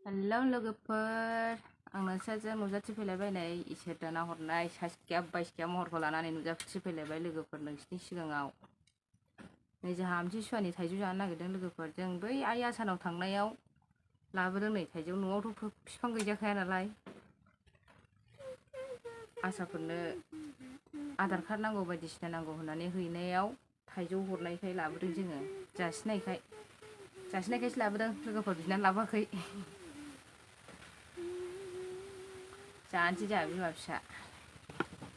Hello लोगोफोर आंनोसो नुजाथि फैलायबायनाय इसोर दाना हरनाय सासेया बायसेया महरखौ लानानै नुजाथि फैलायबाय लोगोफोर नोंसिनि सिगाङाव नै जोंहा आमथिसुवानि थाइजौ जानो नागिरदों लोगोफोर जों बै आइ आसानाव थांनायाव लाबोदों नै थाइजौ न'आवथ' बिफां गैजाखाया नालाय आसाफोरनो आधार कार्ड नांगौ बायदिसिना नांगौ होननानै हैनायाव थाइजौ हरनायखाय लाबोदों जोङो जासिनायखायसो लाबोदों लोगोफोर बिनानै लाबोआखै जानोसै जोंहा बिमा फिसा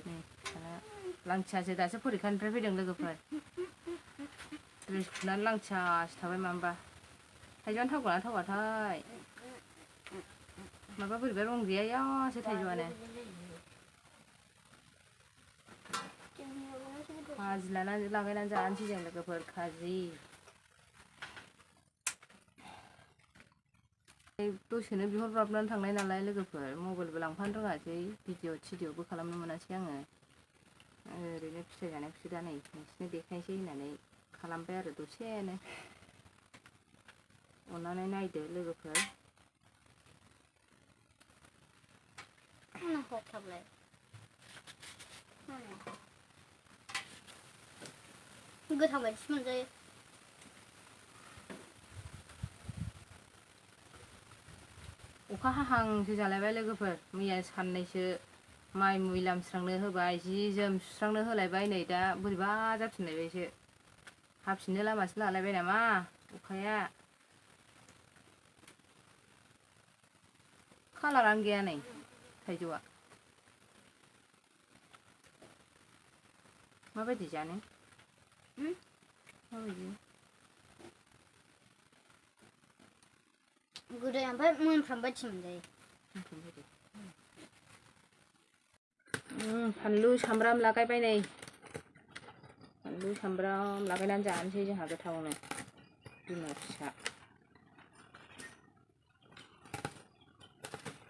नै लांथियासो दासो फरिखानिफ्राय फैदों लोगोफोर ड्रेस खुनानै लांथियासो थाबाय मानोबा थाइजौआनो थावगोना थावाथाय माबा बोरैबा रं गैयायासो थाइजौआनो खाजि लागायनानै जानोसै जों लोगोफोर खाजि दसेनो बिहरब्राबनानै थांनाय नालाय लोगोफोर मबाइलबो लांफानो रोङासै भिडिअ'बो खालामनो मोनासै आङो ओरैनो फिथाइ जानायखौसो दा नै नोंसिनो देखायनोसै होननानै खालामबाय आरो दसेनो अननानै नायदो लोगोफोर गोथाव बायदिसो मोनजायो अखा हाहांसो जालायबाय लोगोफोर मैया साननैसो माइ मुइ लामस्रांनो होबाय जि जोम सुस्रांनो होलायबाय नै दा बोरैबा जाफिनलायबायसो हाफिननो लामासो लालायबाय नामा अखाया कालारानो गैया नै थाइजौआ माबायदि जानो माबायदि गोदै ओमफ्राय मोनफ्रामबायदि मोनजायो फानलु सामब्राम लागायबाय नै फानलु सामब्राम लागायनानै जानोसै जोंहा गोथावनो बिमा फिसा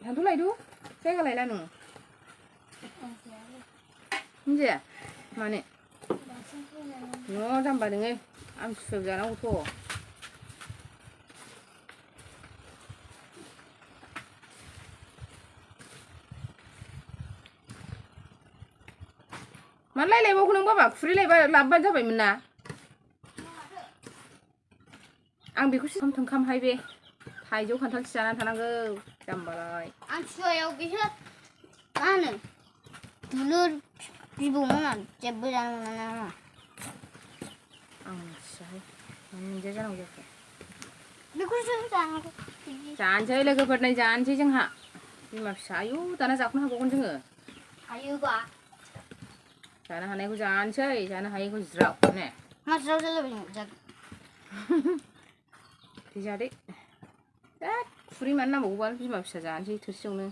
थांथ' लायदो जायगा लायला नोङो मिथिया मानो न' जाम्बा नोङो आमथिसुवायाव जानांगौथ' मानो लायलायबावखो नों बाबा खुरैलायबा लाबोबानो जाबायमोन ना आं बेखौसो थोंखामहाय बे थाइजौ खान्थालसो जानानै थानांगौ जाम्बालाय आमथिसुवायाव बिसोर मा होनो दुलुर बिबौमोना जेबो जानो मोना नामा आं मिथियाहाय मानो मोनजाया जानांगौ जाखो बेखौसो जानांगौ जानोसै लोगोफोर नै जानोसै जोंहा बिमा फिसा आयु दाना जाख'नो हाबावगोन जोङो हायोबा जानो हानायखौ जानोसै जानो हायैखौ ज्राव ने मा ज्राव जालाबाय जागोन दे जादो खुरै मानो नांबावगौबा बिमा फिसा जानोसै थोरसियावनो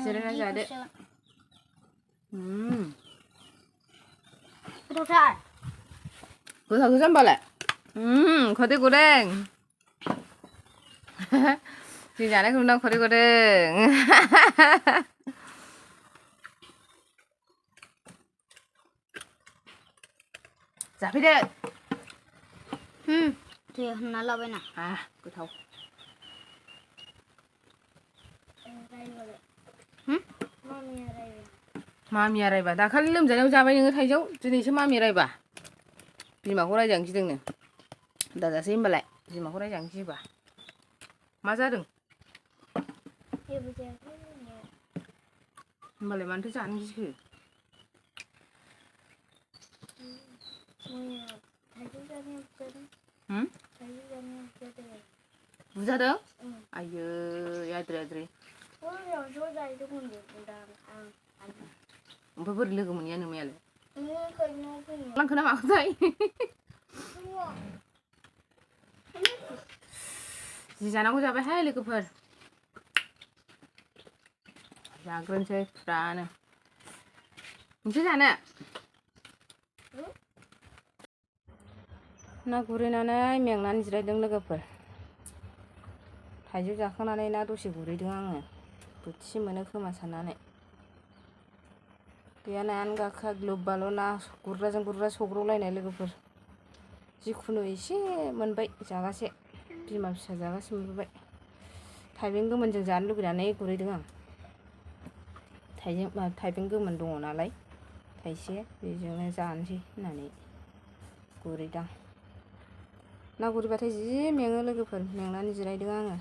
जिरायनानै जादो गोथावथार गोथावसो जाम्बालाय खदै गदों जों जानायखौ नुना खदै गदों जाफैदो दे होनना लाबायना गोथाव मामिया रायबा दाखालि लोमजानायाव जाबाय नोङो थाइजौ दिनैसो मामिया रायबा बिमाखौ रायजानो गिदोंनो दाजासै होनबालाय बिमाखौ रायजानो गियोबा मा जादों होनबालाय मानोथो जानो गिखो बुजादों आयै आद्रि आद्रि ओमफ्राय बोरै लोगो मोनैया नोमायालाय लांखो ना माखोथाय जि जानांगौ जाबायहाय लोगोफोर जाग्रोनोसै फुरानो नोंसो जानो ना गुरहैनानै मेंनानै जिरायदों लोगोफोर थाइजौ जाखांनानै ना दसे गुरहैदों आङो बोथिसे मोनो खोमा साननानै गैया नायानो गाखोआ गिलु बालु ना गुरग्राजों गुरग्रा सौग्रावलायनाय लोगोफोर जिखुनु एसे मोनबाय जागासे बिमा फिसा जागासे मोनबोबाय थाइबें गोमोनजों जानो लुगैनानै गुरहैदों आं। थाइबें गोमोन दङ नालाय थाइसे, बेजोंनो जानोसै होननानै गुरहैदां। ना गुरहैबाथाय जि मेङो लोगोफोर, मेंनानै जिरायदों आङो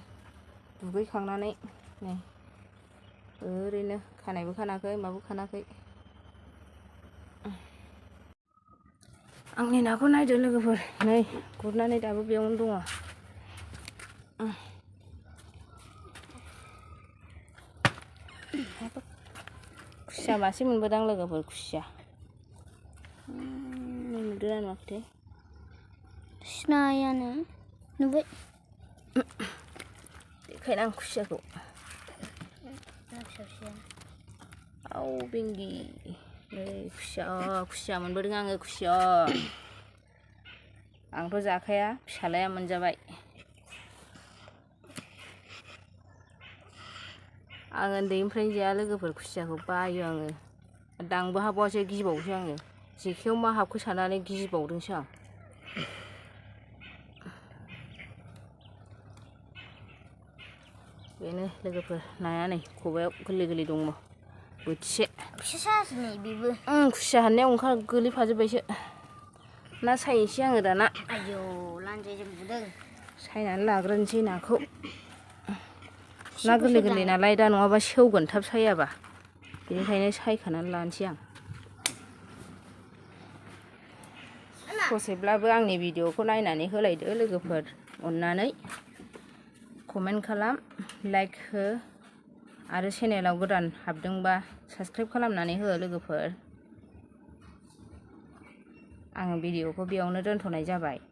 दुगैखांनानै। नै ओरैनो खानायबो खानाखै माबो खानाखै। आंनि नाखौ नायदो लोगोफोर, नै गुरनानै दाबो बेयावनो दङ। खुसिया मासे मोनबोदां लोगोफोर, खुसिया। नुदोंना नुवाखैथाय? सिनायानो नुबाय। देखायनो आं खुसियाखौ। आव बेंगि, नै खुसिया मोनबोदों आङो, खुसिया। आंथ' जाखाया, फिसालाया मोनजाबाय। आं उन्दैनिफ्रायनो जाया लोगोफोर खुसियाखौ, बायो आङो। दांबो हाबावासो गिबावोसो आङो। जेखायाव मा हाबखो साननानै गिबावदोंसो आं। बेनो लोगोफोर, नाया नै खबायाव गोरलै गोरलै दङ बोथिसे। फिसासो नै बेबो। खुसिया हाननायाव गोलैफाजोब्बायसो। ना सायनोसै आङो दाना। आयौ लान्जायजों बुदों। सायनानै लाग्रोनोसै नाखौ। ना गोरलै गोरलै नालाय, दा नङाबा सेवगोन थाब सायाबा। बेनिखायनो सायखानानै लानोसै आं। ससेब्लाबो आंनि भिडिअखौ नायनानै होलायदो लोगोफोर, अननानै कमेन्ट खालाम, लाइक हो, आरो चेनेलाव गोदान हाबदोंबा साबस्क्राइब खालामनानै हो लोगोफोर। आङो भिडिअखौ बेयावनो दोनथ'नाय जाबाय।